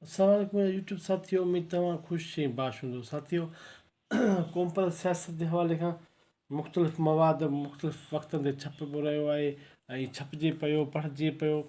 السلام عليڪم منهنجا يوٽيوب ساٿيو اميد توهان خوش ۽ باش هوندو ساٿيو قومپرست سياست جي حوالي کان مختلف مواد مختلف وقتن تي ڇپبو رهيو آهي ۽ ڇپجي پيو پڙهجي پيو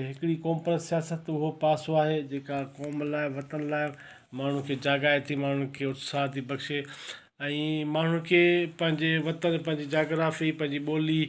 هڪڙي قومپرست سياست اهو پاسو آهي جيڪا قوم لاء وطن لاء ماڻهن کي جاڳائي ٿي ماڻهن کي اتساهه ٿي بخشي ۽ ماڻهن کي پنهنجي وطن پنهنجي جاگرافي پنهنجي ٻولي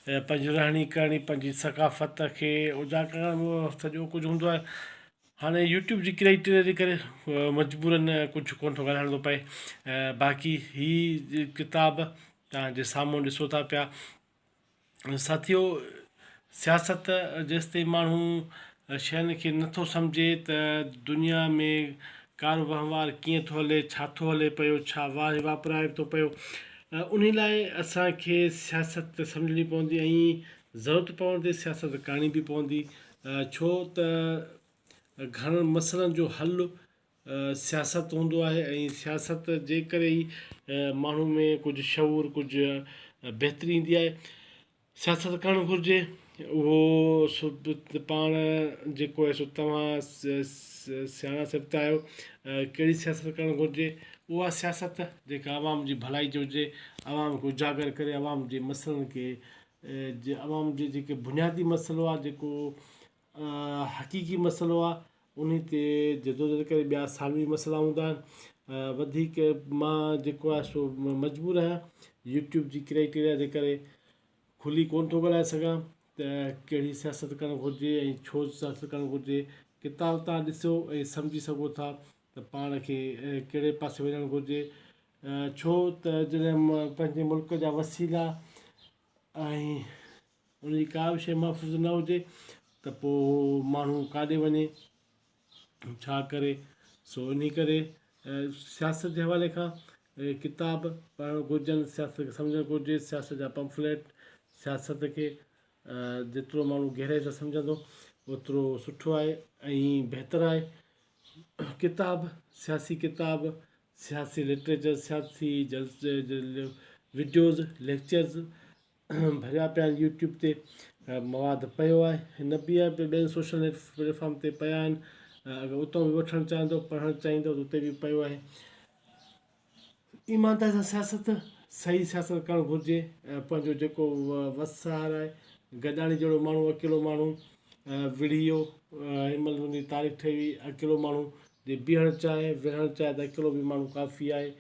پنهنجي رهڻي ڪهڻي پنهنجي ثقافت کي اجاگر ڪرڻ سڄو ڪجهه هوندو آهي هاڻي يوٽيوب جي ڪرائيٽيريا جي ڪري مجبورن ڪجهه ڪونه ٿو ڳالهائڻو ٿو پئي باقي هي ڪتاب توهان جي سامهون ڏسو ٿا پيا ساٿيو سياست جيستائين ماڻهو شين کي نٿو سمجهي ته دنيا ۾ ڪار وهنوار ڪيئن ٿو هلي ڇا ٿو هلي پيو ڇا واهه واپرائي ٿو پيو ان لاء اسانکي سياست سمجهڻي پوندي ۽ ضرورت پوڻ تي سياست ڪرڻي به پوندي ڇو ته گهڻن مسئلن جو حل سياست هوندو آهي ۽ سياست جي ڪري ئي ماڻهو ۾ ڪجهه شعور ڪجهه بهتري ايندي آهي سياست ڪرڻ گهرجي اهو پاڻ جيڪو آهي سو توهان سياڻا سبتا آهيو ڪهڙي سياست ڪرڻ گهرجي اها سياست جيڪا عوام جي ڀلائي جي هجي عوام کي اجاگر ڪري عوام جي مسئلن کي عوام جي جيڪي بنيادي مسئلو آهي جيڪو حقيقي مسئلو آهي انهي تي جدوجهد ڪري ٻيا ثانوي مسئلا هوندا آهن وڌيڪ مان جيڪو آهي سو مجبور آهيان يوٽيوب جي ڪرائيٽيريا جي ڪري کلي ڪونه ٿو ڳالهائي سگهان ته ڪهڙي سياست ڪرڻ گهرجي ۽ ڇو سياست ڪرڻ گهرجي ڪتاب تان ڏسو ۽ سمجهي سگهو ٿا ته پاڻ کي ڪهڙي پاسي وڃڻ گهرجي ڇو ته جڏهن پنهنجي ملڪ جا وسيلا ۽ ان جي ڪا به شيء محفوظ نه هجي ته پوء ماڻهو ڪاڏي وڃي ڇا ڪري سو انهي ڪري سياست جي حوالي کان ڪتاب پڙهڻ گهرجن سياست کي سمجهڻ گهرجي سياست جا پمفليٽ سياست کي جيترو ماڻهو گهرائي سان سمجهندو اوترو سٺو آهي ۽ بهتر آهي ڪتاب سياسي ڪتاب سياسي لٽريچر سياسي جلسي وڊيوز ليڪچرز ڀريا پيا آهن يوٽيوب تي مواد پيو آهي هن به آهي ٻين سوشل نيٽ پليٽ فارم تي پيا آهن اگر اتان به وٺڻ چاهيندو پڙهڻ چاهيندو ته اتي به پيو آهي ايمانداري سان سياست صحيح سياست ڪرڻ گهرجي پنهنجو جيڪو وس سهار آهي گڏاڻي جهڙو ماڻهو اڪيلو ماڻهو وڙهي ويو هن مهل ان جي تاريخ ٺهي وئي اڪيلو ماڻهو جي بيهڻ چاهي وڙهڻ چاهي ته اڪيلو به ماڻهو ڪافي آهي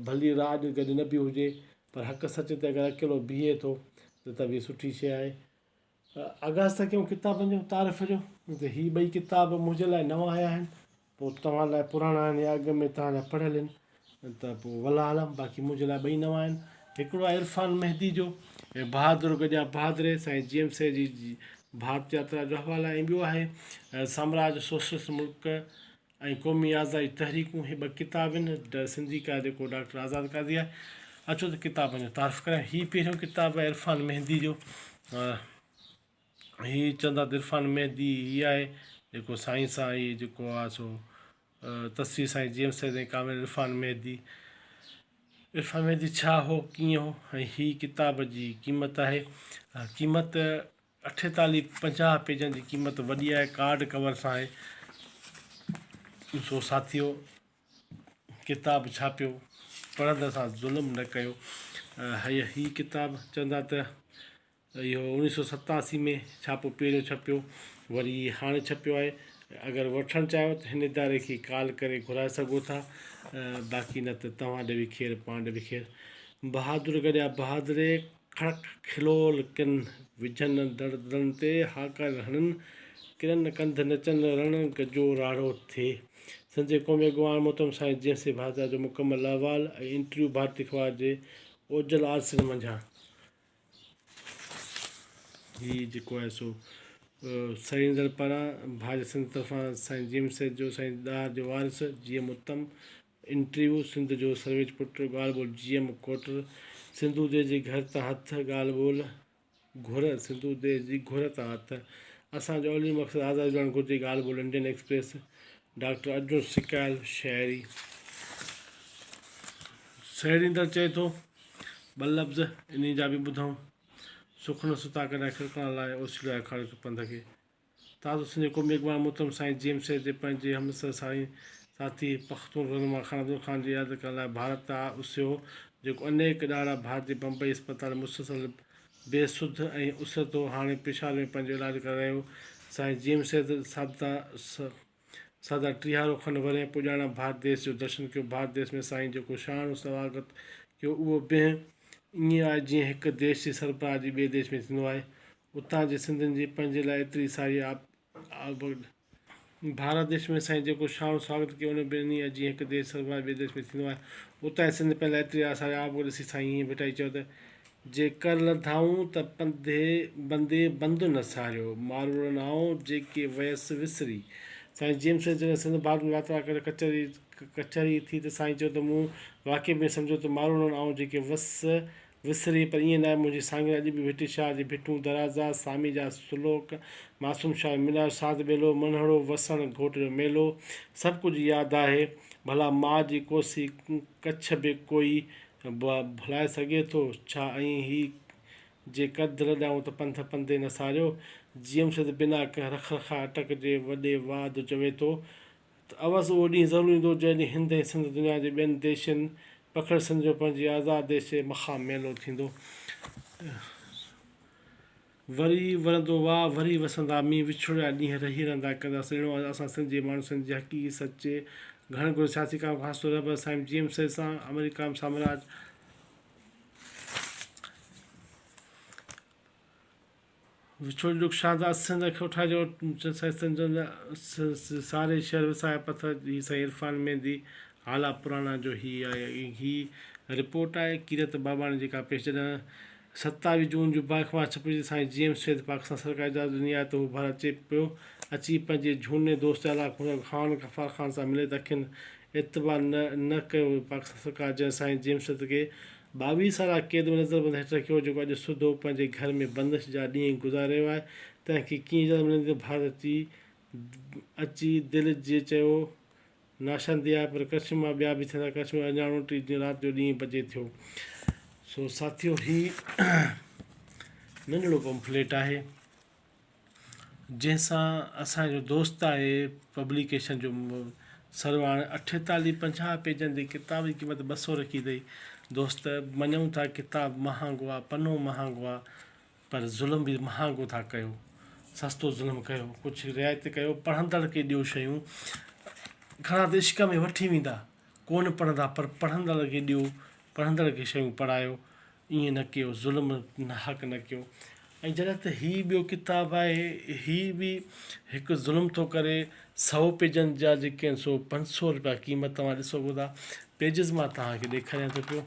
ڀلي راڄ گڏ نه به هجي پر حق سچ تي اگر اڪيلو بيهي ٿو ته ته به سٺي شيء آهي. آغاز ٿا ڪيون ڪتابن جو تعارف جو ته هي ٻئي ڪتاب منهنجي لاء نوان آيا آهن پوء توهان لاء پراڻا آهن يا اڳ ۾ توهان جا پڙهيل آهن ته پوء والله عالم باقي منهنجي لاء ٻئي نوان آهن. هڪڙو آهي عرفان مهدي جو بهادر گڏيا بهادري سائين جي ايم سيد جي ڀارت ياترا جو حوالو آهي ۽ ٻيو آهي سامراج سوشلسٽ ملڪ ۽ قومي آزادي تحريڪون هي ٻه ڪتاب آهن سنڌي ڪا جيڪو ڊاڪٽر آزاد قاضي آهي اچو ته ڪتابن جو تعارف ڪرايان هي پهريون ڪتاب آهي عرفان مهدي جو هي چوندا ته عرفان مهدي هي آهي جيڪو سائين سان هي جيڪو آهي سو تصوير سائين جي ايم سيد ۽ ڪامريڊ عرفان مهدي عرفان مهدي ڇا هو ڪيئن هو ۽ هي ڪتاب جي قيمت آهي قيمت اٺيتاليهه 50 پيجن جي قيمت وڏي آهي ڪارڊ ڪور سان آهي سو ساٿيو ڪتاب ڇاپيو پڙهندڙ سان ظلم نه ڪيو هي هي ڪتاب چوندا ته اهو 1987 ۾ ڇاپو پهريون ڇپيو وري هاڻي ڇپيو آهي اگر وٺڻ چاهيو ته هن اداري کي ڪال ڪري گهرائي سگهو ٿا باقي نه ته توهان ڏي به خير پاڻ ڏي به خير بهادر گڏيا بهادري کڙڪ کلول ڪن، وجهن دڙدڙن تي هاڪار هڻن، ڪرن ڪنڌ نچن رڻ گجو راڙو ٿئي. سنڌ جي قومي اڳواڻ محترم سائين جي ايم سي ڀارتيا جو مڪمل احوال ۽ انٽرويو ڀارتي اخبار جي اوجل آرسين منجهان. هي جيڪو آهي سو سريندڙ پاران ڀاڄ سنڌ طرفان سائين جي ايم سيد جو سائين ڏاهر جو وارث جي ايم اتم انٽرويو، سنڌ جو سرويچ پٽ، ڳالهه ٻولهه جي ايم ڪوٽر، سنڌو ديس جي گهر تان هٿ، ڳالهه ٻولهه گهر، سنڌو ديس جي گهر تان هٿ، اسان جو اولين مقصد آزادي ڏيارڻ گهرجي، ڳالهه ٻولهه انڊين ايڪسپريس، ڊاڪٽر ارجن سڪايل، شاعري. سهيڙيندڙ چئي ٿو، ٻه لفظ انهي جا به ٻڌئون، سک نه ستا ڪڏهن کڙڪڻ لاء، اوسيڙو آهي کڙڪ پنڌ کي. تازو سنڌ جي قومي اڳواڻ محترم سائين جي ايم سيد جي پنهنجي همعصر سائين ساٿي پختون رهنما خان عبدالله خان جي عيادت ڪرڻ لاء ڀارت اسهيو، جيڪو انيڪ ڏهاڙا ڀارت جي بمبئي اسپتال ۾ مسلسل بي سڌ ۽ اسرت هو، هاڻي پشاور ۾ پنهنجو علاج ڪرائي رهيو. سائين جي ايم سيد سادا سادا ٽيهارو کن ورهين پڄاڻان ڀارت ديس جو درشن ڪيو. ڀارت ديس ۾ سائين جيڪو شاهاڻو سواگت ڪيو، اهو بنهه ائين آهي جيئن هڪ ديش جي سربراهه جي ٻئي ديش ۾ ٿيندو آهي. اتان جي سنڌين جي پنهنجي لاء ايتري ساري آب. ڀارت ديش ۾ سائين جيڪو شاهاڻو سواگت ڪيو ان به انهيء جيئن هڪ ديش سربراهه ٻئي ديش ۾ ٿيندو آهي. اتان جي سنڌ پنهنجي لاء ايتري آساري آب ڏسي سائين ائين ڀٽائي چيو ته. جي ڪر لڌائون ته پنڌي بندي بند نه ساريو، ماروئڙن آئون جيڪي ويس وسري. سائين جي ايم سيد جڏهن سنڌ ڀارت ۾ ياترا ڪري ڪچهري ڪچهري ٿي ته سائين چيو ته مون واقعي به سمجهيو ته ماروئڙن آئون جيڪي وس وسري پر ائين ناهي منهنجي سانگين اڄ به ڀٽي شاهه جي ڀٽون درازا، سامي جا سلوڪ، معصوم شاهه جو مينار، ساڌ ٻيلو، منهڙو، وسڻ گهوٽ جو ميلو سڀ ڪجهه ياد آهي. ڀلا ماء جي ڪوسي ڪڇ به ڪوئي ڀلائي سگهي ٿو ڇا ۽ هي جي قد لڏائون ته پنڌ پندي نه ساريو. جيئم سيد بنا ڪنهن رک رکاء اٽڪ جي وڏي وعدو چوي ٿو ته اوس اهو ڏينهن ضرور ايندو جنهن ڏينهن هند ۽ سنڌ دنيا جي ٻين ديشن پکڙ سنڌ جو پنهنجي آزاد ديش جي مخان ميلو ٿيندو. وري ورندو واء وري وسندا مينهن وڇوڙيا ڏينهن رهي رهندا ڪندا سيڻو اسان سنڌ جي ماڻهن سنڌ جي حقيقي سچي گهڻ گهري سياسي ڪام خاص طور رهبر سائين جي ايم سيد سان آمريڪا ۾ سامراج وڇوڙي ڏک شاهزاد سنڌ کي اٺائي جو ساري شهر وسايا پٿر هي سائين عرفان ميندي هالا پراڻا جو هي آهي هي رپورٽ آهي ڪيرت باباڻي جيڪا پيش جڏهن 27 جون جو باک مان ڇپجي سائين جي ايم سيد پاڪستان سرڪار اجازت ڏني آهي ته هو ڀر اچي پيو اچي پنهنجي جهوني دوست اعليٰ خان غفار خان سان ملي ته اکين اعتبار نه نه ڪيو پاڪستان سرڪار جنهن سائين جي ايم سيد کي 22 سالا قيد ۾ نظربند هيٺ رکيو هو، جيڪو اڄ سوڌو پنهنجي گهر ۾ بندش جا ڏينهن گذاري رهيو آهي، تنهن کي ڪيئن اجازت ملندي ته ڀارت اچي اچي دل جي چيو ناشاندي آهي پر ڪرشما ٻيا به ٿيندا ڪرشما اڃاڻو ٽي رات جو ڏينهن بجي ٿيو سو ساٿيو هي ننڍڙو پمفليٽ آهي. جنهن سان اسان جو دوست آهي پبليڪيشن جو سرواڻ اٺيتاليهه 50 پيجن جي ڪتاب جي قيمت 200 رکي اٿئي. دوست مڃون ٿا ڪتاب مهانگو آ پنو مهانگو آ پر ظلم به مهانگو ٿا ڪيو سستو ظلم ڪيو ڪجهه رعايت ڪيو پڙهندڙ کي ڏيو شيون گهڻا ته عشق ۾ وٺي ويندا ڪونه پڙهندا پر پڙهندڙ کي ڏيو پڙهندڙ کي شيون پڙهايو ائين نه ڪيو ظلم ناحق نه ڪيو ۽ جڏهن ته هي ٻيو ڪتاب آهي هي به هڪ ظلم ٿو ڪري سئو پيجن جا جيڪي آهن سو 500 روپيا قيمت توهان ڏسو پيو ٿا پيجز مان توهان کي ڏيکاريان ٿو پيو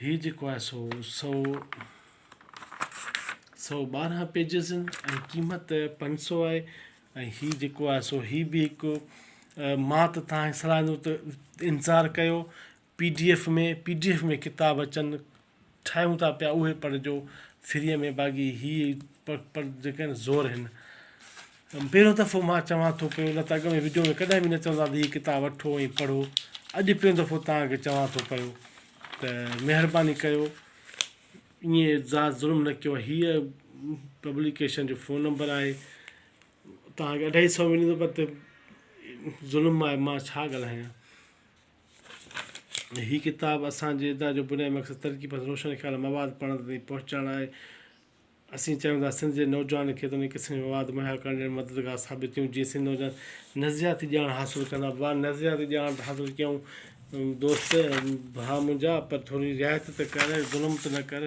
هي جيڪو آهي سو 112 پيجز آهن ۽ قيمت 500 آهي ۽ هي جيڪو آهي سو هي به هڪ مان ته توهان کي صلاح ڏيندو ته انتظار ڪيو P D F ۾ P D F ۾ ڪتاب اچن ٺاهيون ٿا پيا اهي پڙهجو فريء ۾ باقي هي پر جيڪي آهن زور هن پهريون دفعو مان چوان ٿو پيو نه ته اڳ ۾ وڊيو ۾ ڪڏهن به نه چوندو آهيان ته هي ڪتاب وٺو ۽ پڙهو اڄ پهريون دفعو توهان کي چوان ٿو پيو ته مهرباني ڪيو ائين ظلم نه ڪيو هيء پبليڪيشن جو فون نمبر آهي توهان کي 250 ملندو پر ظلم آهي مان ڇا ڳالهايان هي ڪتاب اسان جي اداري جو بنيادي مقصد ترقي پسند روشن خيال مواد پڙهندڙ تائين پهچائڻ آهي. اسين چاهيون ٿا سنڌ جي نوجوانن کي ته انهي قسم جي مواد مهيا ڪرڻ ڏيڻ مددگار ثابت ٿيون جيئن سنڌي نوجوان نظرياتي ڄاڻ حاصل ڪندا. واھ نظرياتي ڄاڻ ته حاصل ڪيائون دوست ڀاء منهنجا پر ٿوري رعايت ته ڪر ظلم ته نه ڪر.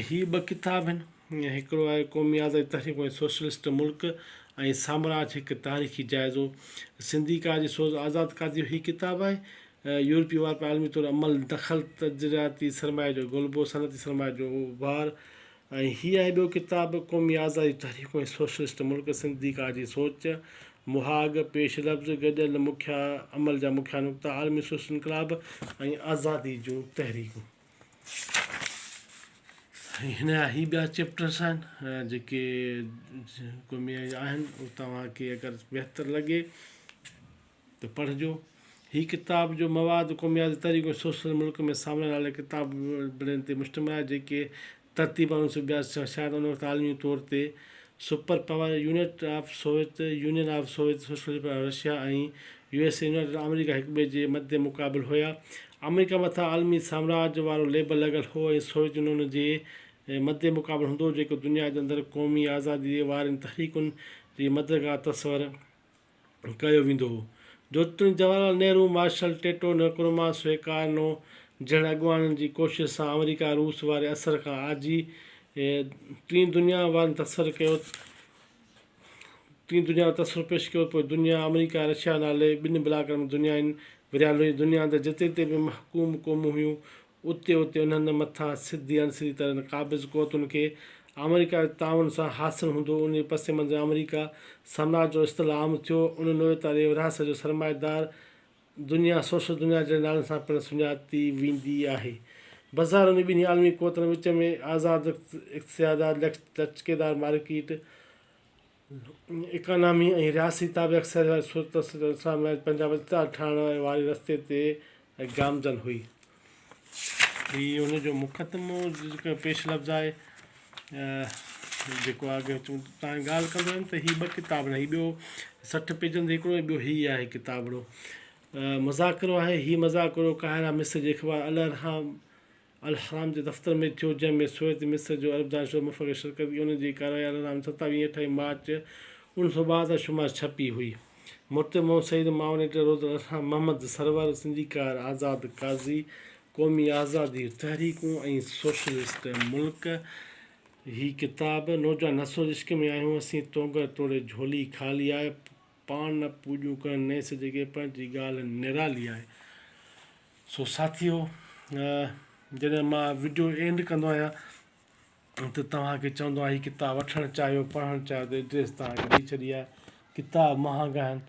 هي ٻه ڪتاب آهن. هڪڙو آهي قومي آزادي تحريڪ ۽ سوشلسٽ ملڪ ۽ سامراج هڪ تاريخي جائزو. سنڌي قاضي سوز آزاد قاضي جو هي ڪتاب آهي. يورپي واپار عالمي طور عمل دخل تجرياتي سرمايي جو غلبو، صنعتي سرمايي جو اڀار ۽ هي آهي ٻيو ڪتاب قومي آزادي تحريڪون ۽ سوشلسٽ ملڪ سنڌي قاضي سوچ، مهاڳ، پيش لفظ، گڏيل مکيه عمل جا مکيه نقطا، عالمي سوشلسٽ انقلاب ۽ آزادي جون تحريڪون. ۽ هن جا هي ٻيا چيپٽرس آهن جيڪي قومي آهن اهي توهان کي اگر بهتر لڳي ته پڙهجو هي ڪتاب جو مواد قوميات تحريڪ ۽ سوشل ملڪ ۾ سامنا نالي ڪتاب بڙين تي مشتمل آهي جيڪي ترتيب 1982 شايد ان وقت عالمي طور تي Super power unit of Soviet Union of Soviet Socialist Russia ۽ U S A United America هڪ ٻئي جي مد مقابل هيا. آمريڪا مٿان عالمي سامراج وارو ليبل لڳل هو ۽ سوويت يونين ان جي مد مقابل هوندو هو جيڪو دنيا جي اندر قومي آزادي وارين تحريڪن جي مددگار تصور ڪيو ويندو هو. جوتڻي Jawahar Lal Nehru, Marshal Tito, Nkrumah, Sukarno جهڙن اڳواڻن جي ڪوشش سان آمريڪا روس واري اثر کان آجي ٽين دنيا وارن تصور ڪيو ٽين دنيا جو تصور پيش ڪيو پوء دنيا آمريڪا ۽ رشيا نالي ٻن بلاڪن ۾ دنيائن ورهايل هئي دنيا اندر جتي جتي به محڪوم قومون هيون اتي اتي انهن مٿان سڌي اڻ سڌي طرح قابض قوتن کي آمريڪا جي تعاون سان حاصل هوندو هو. انهيء پس منظر ۾ آمريڪا سامراج جو اصطلاح عام ٿيو. ان نوعيت واري ورهاست جو سرمائيدار دنيا سوشل دنيا جهڙن نالن سان پڻ سڃاتي ويندي آهي. بظاهر انهن ٻنهي عالمي قوتن وچ ۾ آزاد اقتصاديات، لچڪيدار مارڪيٽ اڪانامي ۽ رياستي تابع اڪثريت واري صورت سان پنهنجا وچتار ٺاهڻ واري رستي تي گامزن هئي. هي ان جو مقدمو جيڪو پيش لفظ آهي جيڪو اڳ تان ڳالهه ڪندو هيم ته هي ٻه ڪتاب آهن هي ٻيو 60 پيجن تي هڪڙو ۽ ٻيو هي آهي ڪتابڙو مذاڪرو آهي هي مذاڪرو قاهره مصر جي اخبار الارهام الهرام جي دفتر ۾ ٿيو، جنهن ۾ سويت مصر جو عرب دانشور مفڪر شرڪت ڪئي. ان جي ڪارروائي الهرام ستاويهه ۽ اٺاويهه مارچ 1972 شمار ڇپي هئي. مرتب محمد سعيد، معاون ايڊيٽر روز الهرام محمد سرور، سنڌيڪار آزاد قاضي، قومي آزادي تحريڪون ۽ سوشلسٽ ملڪ، هي ڪتاب، نوجوان نسل عشق ۾ آهيون اسين، تونگر توڙي جهولي خالي آهي، پاڻ نه پوڄون ڪنهن نئين سج کي، پنهنجي ڳالهه نرالي آهي. سو ساٿيو جڏهن مان وڊيو اينڊ ڪندو آهيان ته توهان کي چوندو آهيان هي ڪتاب وٺڻ چاهيو پڙهڻ چاهيو ته ايڊريس توهان کي ڏئي ڇڏي آهي ڪتاب مهانگا آهن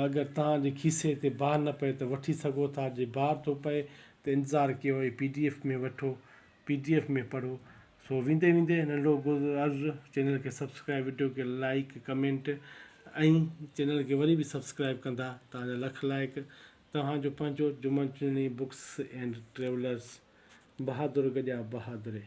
اگر توهان جي کيسي تي بار نه پئي ته وٺي سگهو ٿا جي بار ٿو پئي ته انتظار ڪيو ۽ پي ڊي ايف ۾ وٺو پي ڊي ايف ۾ پڙهو سو ويندي ويندي ننڍڙو عرض چينل کي سبسڪرائب وڊيو کي لائڪ ڪمينٽ ۽ چينل کي وري به سبسڪرائب ڪندا توهان جا لک لائق توهان جو پنهنجو Juman Chanani books and travellers Bahadur Gadia Bahadri.